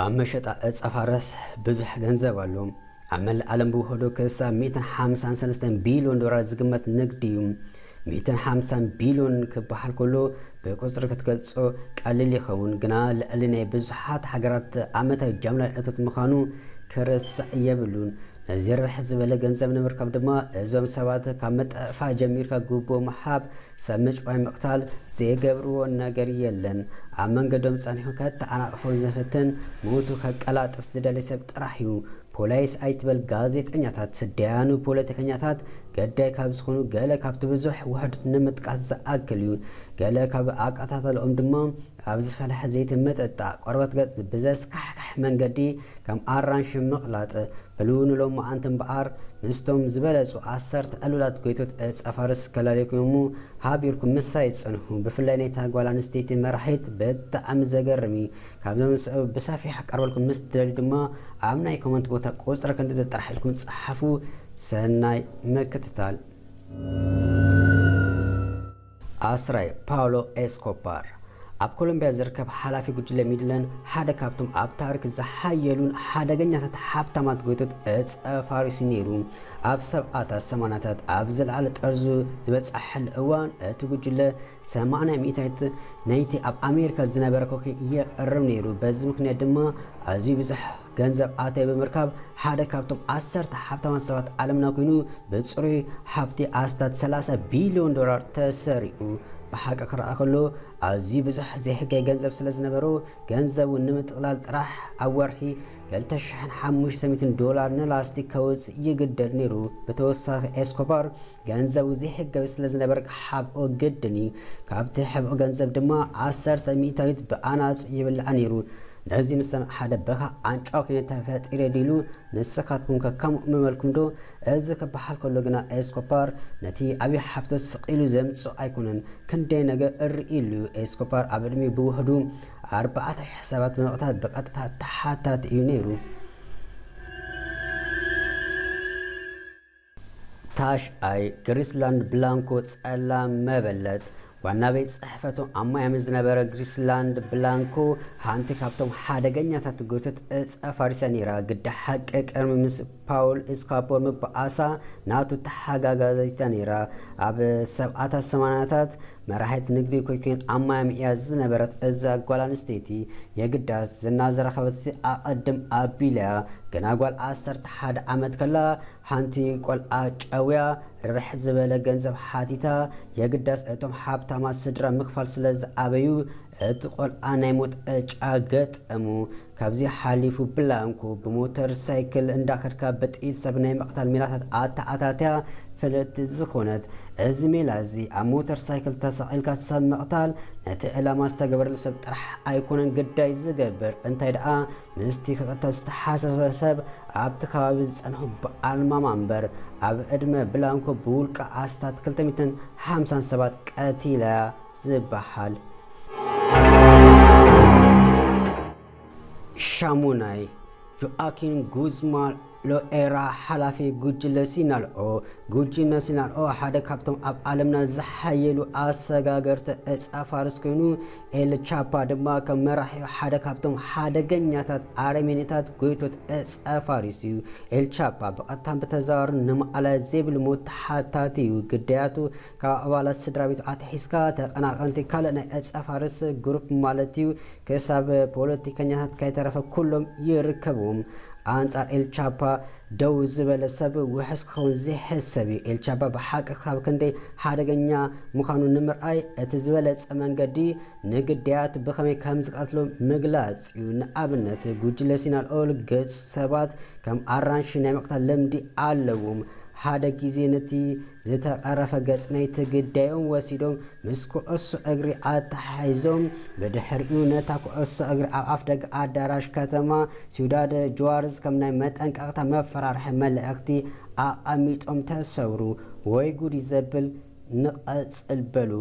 ኣብ መሸጣ ዕፀ ፋርስ ብዙሕ ገንዘብ ኣሎ። ኣብ መላእ ዓለም ብውሕዱ ክሳብ ሚእትን ሓምሳን ሰለስተን ቢልዮን ዶላር ዝግመት ንግዲ እዩ። ሚእትን ሓምሳን ቢልዮን ክበሃል ከሎ ብቁፅሪ ክትገልጾ ቀሊል ይኸውን፣ ግና ልዕሊ ናይ ብዙሓት ሃገራት ዓመታዊ ጃምላዊ እቶት ምዃኑ ክርሳዕ የብሉን። ነዚ ርብሕ ዝበለ ገንዘብ ንምርካብ ድማ እዞም ሰባት ካብ ምጥዕፋ ጀሚርካ ጉቦ ምሃብ፣ ሰብ ምጭዋይ፣ ምቕታል ዘይገብርዎ ነገር የለን። ኣብ መንገዶም ጸኒሑ ከተዓናቕፎ ዝፍትን፣ ሞቱ ከቀላጥፍ ዝደሊ ሰብ ጥራሕ እዩ። ፖላይስ ኣይትበል ጋዜጠኛታት፣ ደያኑ ፖለቲከኛታት ገዳይ ካብ ዝኾኑ ገለ ካብቲ ብዙሕ ውሑድ ንምጥቃስ ዝኣክል እዩ። ገለ ካብ ኣቀታተልኦም ድማ ኣብ ዝፈለሐ ዘይቲ ምጥጣ፣ ቆርበት ገጽ ብዘስካሕክሕ መንገዲ ከም ኣራንሺ ምቕላጥ፣ ብሉ ንሎማዓንቲ እምበኣር ምስቶም ዝበለጹ ዓሰርተ ዕሉላት ጎይቶት ዕጸ ፋርስ ከላልየኩም እሞ ሓቢርኩም ምሳይ ጽንሑ። ብፍላይ ናይታ ጓል ኣንስተይቲ መራሒት ብጣዕሚ ዘገርም እዩ። ካብዞም ዝስዕቡ ብሰፊሕ ክቀርበልኩም ምስ ትደልዩ ድማ ኣብ ናይ ኮመንት ቦታ ቁጽሪ ክንዲ ዘጠራሒልኩም ጸሓፉ። ሰናይ ምክትታል። ኣስራይ ፓውሎ ኤስኮባር ኣብ ኮሎምቢያ ዝርከብ ሓላፊ ጉጅለ ሚድለን ሓደ ካብቶም ኣብ ታሪክ ዝሓየሉን ሓደገኛታት ሃብታማት ጎይቶት ዕጸ ፋሪሲ ነይሩ። ኣብ ሰብዓታት ሰማንያታት ኣብ ዝለዓለ ጠርዙ ዝበጻሕሉ እዋን እቲ ጉጅለ ሰማንያ ሚእታዊት ናይቲ ኣብ ኣሜሪካ ዝነበረ ኮኬን የቕርብ ነይሩ። በዚ ምኽንያት ድማ ኣዝዩ ብዙሕ ገንዘብ ኣታዊ ብምርካብ ሓደ ካብቶም ዓሰርተ ሃብታማት ሰባት ዓለምና ኮይኑ ብጽሩይ ሃብቲ ኣስታት ሰላሳ ቢልዮን ዶላር ተሰሪዑ። ብሓቂ ክረኣ ከሎ ኣዝዩ ብዙሕ ዘይሕጋዊ ገንዘብ ስለ ዝነበሮ ገንዘቡ ንምጥቕላል ጥራሕ ኣብ ወርሒ ክልተ ሽሕን ሓሙሽተ ሚእትን ዶላር ንላስቲክ ከውጽእ ይግደድ ነይሩ። ብተወሳኺ ኤስኮባር ገንዘቡ ዘይሕጋዊ ስለ ዝነበረ ክሓብኦ ግድን እዩ። ካብቲ ሕብኦ ገንዘብ ድማ ዓሰርተ ሚእታዊት ብኣናጹ ይብላዕ ነይሩ። ነዚ ምስ ሰምዐ ሓደ በኻ ኣንጫው ኮይነ ተፈጢረ ዲሉ ንስኻትኩም ከ ከምኡ ምበልኩም ዶ? እዚ ክበሃል ከሎ ግና ኤስኮባር ነቲ ዓብዪ ሃብቶ ስቕ ኢሉ ዘምጽኦ ኣይኮነን። ክንደይ ነገር እርኢ ኢሉ እዩ። ኤስኮባር ኣብ ዕድሚኡ ብውሕዱ ኣርባዕተ ሽሕ ሰባት ብምቕታል ብቐጥታ ተሓታቲ እዩ ነይሩ። ታሽኣይ፣ ግሪስላንድ ብላንኮ ጸላም መበለት። ዋና ቤት ጽሕፈቱ ኣብ ማያሚ ዝነበረ ግሪስላንድ ብላንኮ፣ ሓንቲ ካብቶም ሓደገኛታት ጎይቶት ዕጸ ፋሪሳ ነይራ። ግዳ ሓቂ ቅድሚ ምስ ፓውል ኤስኮባር ምብኣሳ ናቱ ተሓጋጋዚታ ነይራ። ኣብ ሰብዓታት ሰማንያታት መራሒት ንግዲ ኮኬን ኣብ ማያሚ እያ ዝነበረት። እዛ ጓል ኣንስተይቲ የግዳስ ዝና ዝረኸበት ኣቐድም ኣቢላ እያ። ገና ጓል ዓሰርተ ሓደ ዓመት ከላ ሓንቲ ቆልዓ ጨውያ ርብሕ ዝበለ ገንዘብ ሓቲታ። የግዳስ እቶም ሃብታማት ስድራ ምኽፋል ስለ ዝኣበዩ እቲ ቆልዓ ናይ ሞት ዕጫ ገጠሙ። ካብዚ ሓሊፉ ብላንኮ ብሞተር ሳይክል እንዳኸድካ ብጥይት ሰብ ናይ ምቕታል ሜላታት ኣተኣታትያ ፍልጥቲ ዝኾነት። እዚ ሜላ እዚ ኣብ ሞተር ሳይክል ተሰቒልካ ሰብ ምቕታል ነቲ ዕላማ ዝተገበረሉ ሰብ ጥራሕ ኣይኮነን ግዳይ ዝገብር፣ እንታይ ደኣ ምስቲ ክቕተል ዝተሓሰበ ሰብ ኣብቲ ከባቢ ዝጸንሑ በዓል ማማ እምበር። ኣብ ዕድመ ብላንኮ ብውልቃ ኣስታት ክልተ ሚእትን ሓምሳን ሰባት ቀቲላ ዝበሃል። ሻሙናይ፣ ጆኣኪን ጉዝማ ሎኤራ፣ ሓላፊ ጉጅለ ሲናልኦ። ጉጅለ ሲናልኦ ሓደ ካብቶም ኣብ ዓለምና ዝሓየሉ ኣሰጋገርቲ ዕጸ ፋርስ ኮይኑ፣ ኤል ቻፓ ድማ ከም መራሒኡ ሓደ ካብቶም ሓደገኛታት ኣረሜኔታት ጎይቶት ዕጸ ፋርስ እዩ። ኤል ቻፓ ብቐጥታን ብተዘዋዋርን ንማእላ ዘይብሉ ሞት ተሓታቲ እዩ። ግዳያቱ ካብ ኣባላት ስድራ ቤቱ ኣትሒዝካ ተቐናቐንቲ ካልእ ናይ ዕጸ ፋርስ ግሩፕ ማለት እዩ፣ ክሳብ ፖለቲከኛታት ከይተረፈ ኩሎም ይርከብዎም። ኣንጻር ኤል ቻፓ ደው ዝበለ ሰብ ውሑስ ክኸውን ዘይሕሰብ እዩ። ኤል ቻፓ ብሓቂ ክሳብ ክንደይ ሓደገኛ ምዃኑ ንምርኣይ እቲ ዝበለጸ መንገዲ ንግዳያት ብኸመይ ከም ዝቐትሎ ምግላጽ እዩ። ንኣብነት፣ ጉጅለ ሲናልኦ ገጹ ሰባት ከም ኣራንሺ ናይ ምቕታል ልምዲ ኣለዎም። ሓደ ግዜ ነቲ ዝተቐረፈ ገጽ ናይቲ ግዳዮም ወሲዶም ምስ ኩዕሶ እግሪ ኣተሓሒዞም፣ ብድሕሪኡ ነታ ኩዕሶ እግሪ ኣብ ኣፍደገ ኣዳራሽ ከተማ ሲውዳድ ጁዋርዝ ከም ናይ መጠንቀቕታ መፈራርሒ መልእኽቲ ኣቐሚጦም ተሰውሩ። ወይ ጉድ እዩ ዘብል። ንቐጽል በሉ።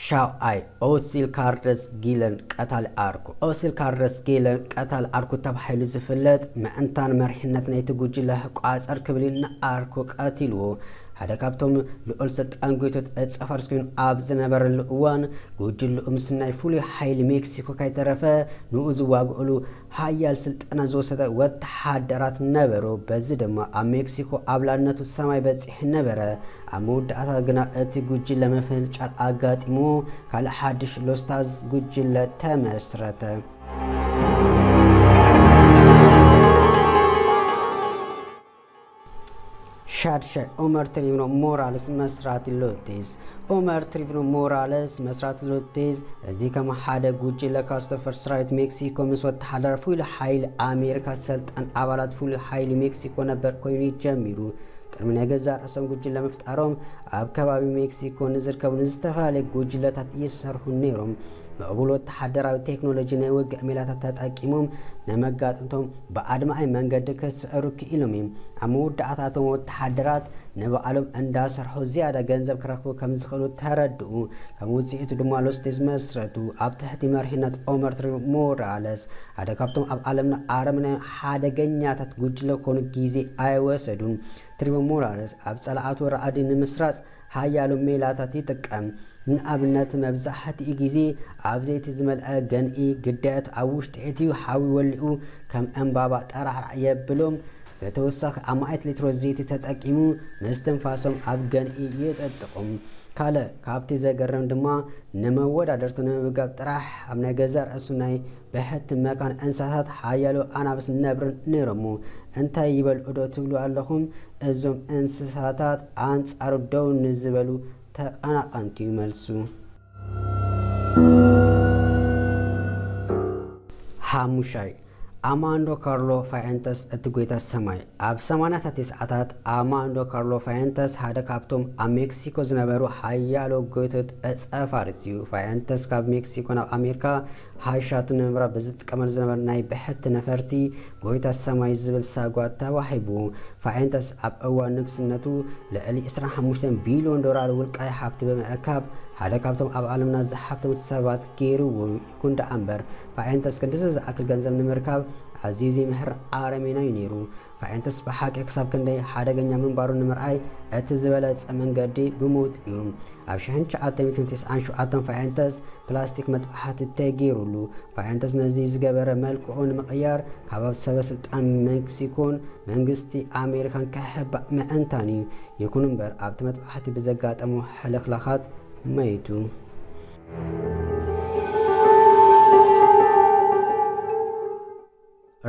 ሻውዓይ፣ ኦሲል ካርደስ ጊለን ቀታሊ ኣርኩ። ኦሲል ካርደስ ጊለን ቀታሊ ኣርኩ ተባሂሉ ዝፍለጥ፣ ምእንታን መሪሕነት ናይቲ ጉጅለ ቋጸር ክብል እዩ ንኣርኩ ቀቲልዎ። ሓደ ካብቶም ልዑል ስልጣን ጎይቶት ዕጸ ፋርስ ኮይኑ ኣብ ዝነበረሉ እዋን፣ ጉጅልኡ ምስ ናይ ፍሉይ ሓይሊ ሜክሲኮ ከይተረፈ ንኡ ዝዋግእሉ ሓያል ስልጠና ዝወሰደ ወተሓደራት ነበሩ። በዚ ድማ ኣብ ሜክሲኮ ኣባልነቱ ሰማይ በጺሑ ነበረ። ኣብ መወዳእታ ግና እቲ ጉጅለ ምፍንጫል ኣጋጢሙ፣ ካልእ ሓድሽ ሎስታዝ ጉጅለ ተመስረተ። ሻድሻይ፣ ኦመር ትሪቪኖ ሞራልስ መስራቲ ሎቴስ። ኦመር ትሪቪኖ ሞራልስ መስራቲ ሎቴስ፣ እዚ ከም ሓደ ጉጅለ ካስቶ ፈርስት ራይት ሜክሲኮ ምስ ወተሓደር ፍሉይ ሓይሊ ኣሜሪካ ሰልጣን ኣባላት ፍሉይ ሓይሊ ሜክሲኮ ነበር ኮይኑ ጀሚሩ። ቅድሚ ናይ ገዛእ ርእሶም ጉጅለ ምፍጣሮም፣ ኣብ ከባቢ ሜክሲኮ ንዝርከቡ ንዝተፈላለየ ጉጅለታት ይሰርሑ ነይሮም። ምዕቡል ወተሓደራዊ ቴክኖሎጂ ናይ ውግእ ሜላታት ተጠቂሞም ንመጋጥምቶም ብኣድማዒ መንገዲ ክስዕሩ ክኢሎም እዮም። ኣብ መወዳእታ እቶም ወተሓደራት ንባዕሎም እንዳሰርሑ ዝያዳ ገንዘብ ክረኽቡ ከም ዝኽእሉ ተረድኡ። ከም ውጽኢቱ ድማ ሎስቴስ መስረቱ። ኣብ ትሕቲ መሪሕነት ኦመር ትሪቪኖ ሞራለስ፣ ሓደ ካብቶም ኣብ ዓለምና ኣረመናዊ ሓደገኛታት ጉጅለ ክኾኑ ግዜ ኣይወሰዱን። ትሪቪኖ ሞራለስ ኣብ ጸላእቱ ራዕዲ ንምስራጽ ሓያሎ ሜላታት ይጥቀም። ንኣብነት፣ መብዛሕትኡ ግዜ ኣብ ዘይቲ ዝመልአ ገንኢ ግዳያት ኣብ ውሽጢ እቲ ሓዊ ወሊዑ ከም ዕምባባ ጠራዕራዕ የብሎም። ብተወሳኺ፣ ኣማኢት ሊትሮ ዘይቲ ተጠቂሙ ምስትንፋሶም ኣብ ገንኢ ይጥጥቑም። ካልእ ካብቲ ዘገርም ድማ፣ ንመወዳደርቱ ንምምጋብ ጥራሕ ኣብ ናይ ገዛእ ርእሱ ናይ ብሕቲ መካን እንስሳታት ሓያሎ ኣናብስ ነብርን ነይሮሞ። እንታይ ይበልዑ ዶ ትብሉ ኣለኹም? እዞም እንስሳታት ኣንጻሩ ደው ንዝበሉ ተቐናቐንቲ እዩ መልሱ። ሓሙሻይ፣ ኣማንዶ ካርሎ ፋየንተስ፣ እቲ ጎይታ ሰማይ። ኣብ ሰማንያታት ተስዓታት ኣማንዶ ካርሎ ፋየንተስ ሓደ ካብቶም ኣብ ሜክሲኮ ዝነበሩ ሓያሎ ጎይቶት ዕጸ ፋርስ እዩ። ፋየንተስ ካብ ሜክሲኮ ናብ ኣሜሪካ ሓይሻቱ ንምብራር ብዝጥቀመሉ ዝነበረ ናይ ብሕቲ ነፈርቲ ጎይታ ሰማይ ዝብል ሳጓ ተዋሂቡ። ፋየንተስ ኣብ እዋን ንግስነቱ ልዕሊ ዕስራን ሓሙሽተን ቢልዮን ዶላር ውልቃዊ ሃብቲ ብምእካብ ሓደ ካብቶም ኣብ ዓለምና ዝሃብቶም ሰባት ገይርዎ። ይኹን ደኣ እምበር፣ ፋየንተስ ክንድዚ ዝኣክል ገንዘብ ንምርካብ ኣዝዩ ዘይምሕር ኣረሜና እዩ ነይሩ። ፋየንተስ ብሓቂ ክሳብ ክንደይ ሓደገኛ ምንባሩ ንምርኣይ፣ እቲ ዝበለጸ መንገዲ ብሞት እዩ። ኣብ ሽሕን ትሽዓተ ሚእትን ተስዓን ሸውዓተን ፋየንተስ ፕላስቲክ መጥባሕቲ ተገይሩሉ። ፋየንተስ ነዚ ዝገበረ፣ መልክዑ ንምቕያር ካብ ኣብ ሰበ ስልጣን ሜክሲኮን መንግስቲ ኣሜሪካን ክሕባእ ምእንታን እዩ። ይኹን እምበር፣ ኣብቲ መጥባሕቲ ብዘጋጠሞ ሕልኽላኻት መይቱ።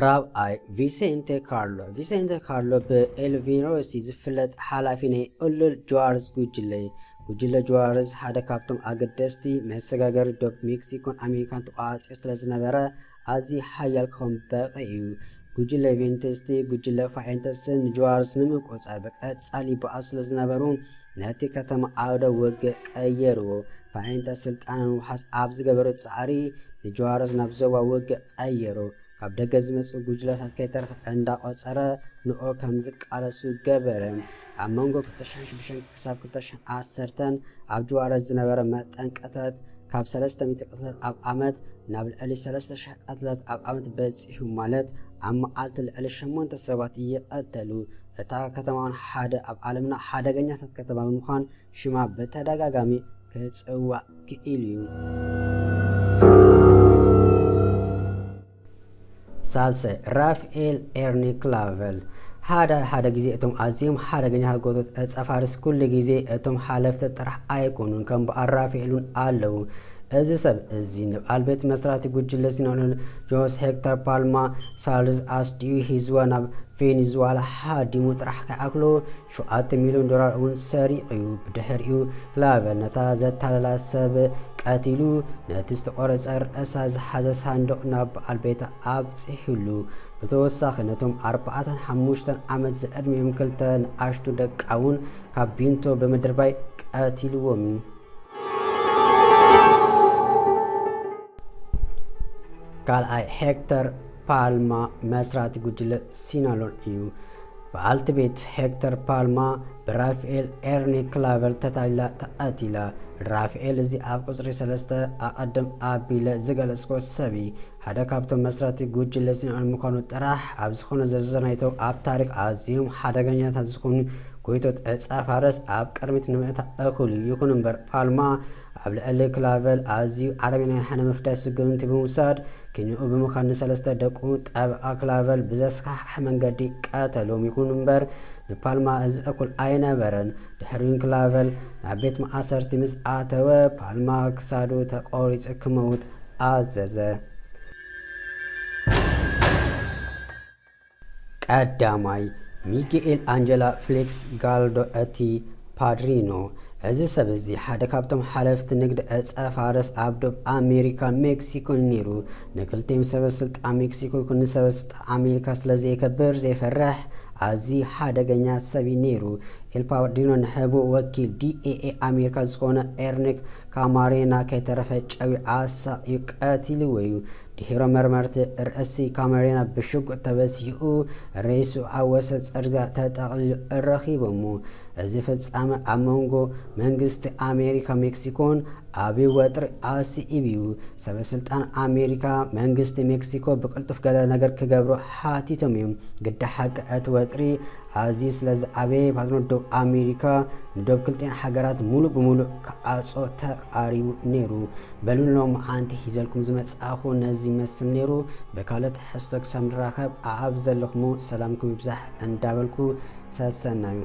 ራብዓይ፣ ቪሴንቴ ካርሎ። ቪሴንቴ ካርሎ ብኤልቪን ሮሲ ዝፍለጥ ሓላፊ ናይ እሉል ጁዋርዝ ጉጅለ እዩ። ጉጅለ ጁዋርዝ ሓደ ካብቶም ኣገደስቲ መሰጋገሪ ዶብ ሜክሲኮን ኣሜሪካን ተቋጺሩ ስለ ዝነበረ፣ ኣዝዩ ሓያል ክኸውን በቒዑ እዩ። ጉጅለ ቪንቴስቲ፣ ጉጅለ ፋየንተስን ጁዋርዝ ንምቁጽጻር ብቀጻሊ ይበኣሱ ስለ ዝነበሩ፣ ነቲ ከተማ ዓውደ ውግእ ቀየርዎ። ፋየንተስ ስልጣን ንምውሓስ ኣብ ዝገበሮ ጻዕሪ፣ ንጁዋርዝ ናብ ዞባ ውግእ ቀየሮ። ካብ ደገ ዝመጹ ጉጅለታት ከይተረፈ እንዳቆጸረ ንኦ ከም ዝቃለሱ ገበረ። ኣብ መንጎ ክልተ ሽሕን ሽዱሽተን ክሳብ ክልተ ሽሕን ዓሰርተን ኣብ ጁዋርዝ ዝነበረ መጠን ቅትለት ካብ ሰለስተ ሚእቲ ቅትለት ኣብ ዓመት ናብ ልዕሊ ሰለስተ ሽሕ ቅትለት ኣብ ዓመት በጺሑ፣ ማለት ኣብ መዓልቲ ልዕሊ ሸሞንተ ሰባት ይቐተሉ። እታ ከተማ እውን ሓደ ኣብ ዓለምና ሓደገኛታት ከተማ ብምዃን ሽማ ብተደጋጋሚ ክጽዋዕ ክኢሉ እዩ። ሳልሳይ፣ ራፍኤል ኤርኒ ክላቨል። ሓደ ሓደ ግዜ እቶም ኣዝዮም ሓደገኛታት ጎቶት ዕጸ ፋርስ ኩሉ ግዜ እቶም ሓለፍቲ ጥራሕ ኣይኮኑን፣ ከም በዓል ራፍኤል እውን ኣለዉ። እዚ ሰብ እዚ ንበዓል ቤት መስራቲ ጉጅለ ሲናኖል ጆስ ሄክተር ፓልማ ሳልዝ ኣስዲኡ ሂዝዋ ናብ ቬኔዙዋላ ሃዲሙ ጥራሕ ከይኣክሎ ሸውዓተ ሚልዮን ዶላር እውን ሰሪቑ እዩ። ብድሕሪኡ ክላቨል ነታ ዘታለላ ሰብ ቀቲሉ፣ ነቲ ዝተቖረጸ ርእሳ ዝሓዘ ሳንዱቕ ናብ በዓል ቤታ ኣብጺሑሉ። ብተወሳኺ ነቶም ኣርባዕተን ሓሙሽተን ዓመት ዝዕድሚኦም ክልተ ንኣሽቱ ደቃ እውን ካብ ቢንቶ ብምድርባይ ቀቲልዎም እዩ። ካልኣይ፣ ሄክተር ፓልማ መስራቲ ጉጅለ ሲናሎን እዩ። በዓልቲ ቤት ሄክተር ፓልማ ብራፍኤል ኤርኒ ክላቨል ተታሊላ ተቐቲላ። ራፍኤል እዚ ኣብ ቁጽሪ ሰለስተ ኣቐድም ኣቢለ ዝገለጽኮ ሰብ እዩ። ሓደ ካብቶም መስራቲ ጉጅለ ሲናሎን ምዃኑ ጥራሕ ኣብ ዝኾነ ዝርዝር ናይቶም ኣብ ታሪኽ ኣዝዮም ሓደገኛታት ዝኾኑ ጎይቶት ዕጸ ፋርስ ኣብ ቅድሚት ንምእታ እኹል እዩ። ይኹን እምበር ፓልማ ኣብ ልዕሊ ክላቨል ኣዝዩ ዓረሜናዊ ሕነ ምፍዳይ ስጉምቲ ብምውሳድ ክንኡ ብምዃን ንሰለስተ ደቁ ጠበቓ ክላቨል ብዘስካሕክሕ መንገዲ ቀተሎም። ይኹን እምበር ንፓልማ እዚ እኩል ኣይነበረን። ድሕሪኡን ክላቨል ናብ ቤት ማእሰርቲ ምስ ኣተወ ፓልማ ክሳዱ ተቆሪጹ ክመውት ኣዘዘ። ቀዳማይ ሚጌኤል ኣንጀላ ፍሊክስ ጋልዶ እቲ ፓድሪኖ። እዚ ሰብ እዚ ሓደ ካብቶም ሓለፍቲ ንግድ ዕጸ ፋርስ ኣብ ዶብ ኣሜሪካን ሜክሲኮን ነይሩ። ንክልቲኦም ሰበ ስልጣን ሜክሲኮ ይኹን ንሰበ ስልጣን ኣሜሪካ ስለ ዘየከብር ዘይፈርሕ ኣዝዩ ሓደገኛ ሰብ እዩ ነይሩ። ኤል ፓድሪኖ ንሕቡእ ወኪል ዲ ኤ ኤ ኣሜሪካ ዝኾነ ኤርኒክ ካማሬና ከይተረፈ ጨዊ ኣሳቕዩ ቀቲልዎ እዩ። ድሒሮ መርመርቲ ርእሲ ካማሬና ብሽጉጥ ተበሲኡ ሬሱ ኣብ ወሰን ጽርግያ ተጠቕሊሉ ረኺቦሞ። እዚ ፍጻመ ኣብ መንጎ መንግስቲ ኣሜሪካ ሜክሲኮን ዓቢ ወጥሪ ኣስዒቡ እዩ። ሰበ ስልጣን ኣሜሪካ መንግስቲ ሜክሲኮ ብቕልጡፍ ገለ ነገር ክገብሩ ሓቲቶም እዮም። ግዳ ሓቂ እቲ ወጥሪ ኣዝዩ ስለ ዝዓበየ ፓድሪኖ ዶብ ኣሜሪካ ንዶብ ክልቲኣን ሃገራት ሙሉእ ብሙሉእ ክዓጾ ተቓሪቡ ነይሩ። በሉ ሎማዓንቲ ሒዘልኩም ዝመጻእኹ ነዚ ይመስል ነይሩ። ብካልእ ትሕዝቶ ክሳብ ንራኸብ ኣብ ዘለኹሞ ሰላምኩም ይብዛሕ እንዳበልኩ ሰሰናዩ።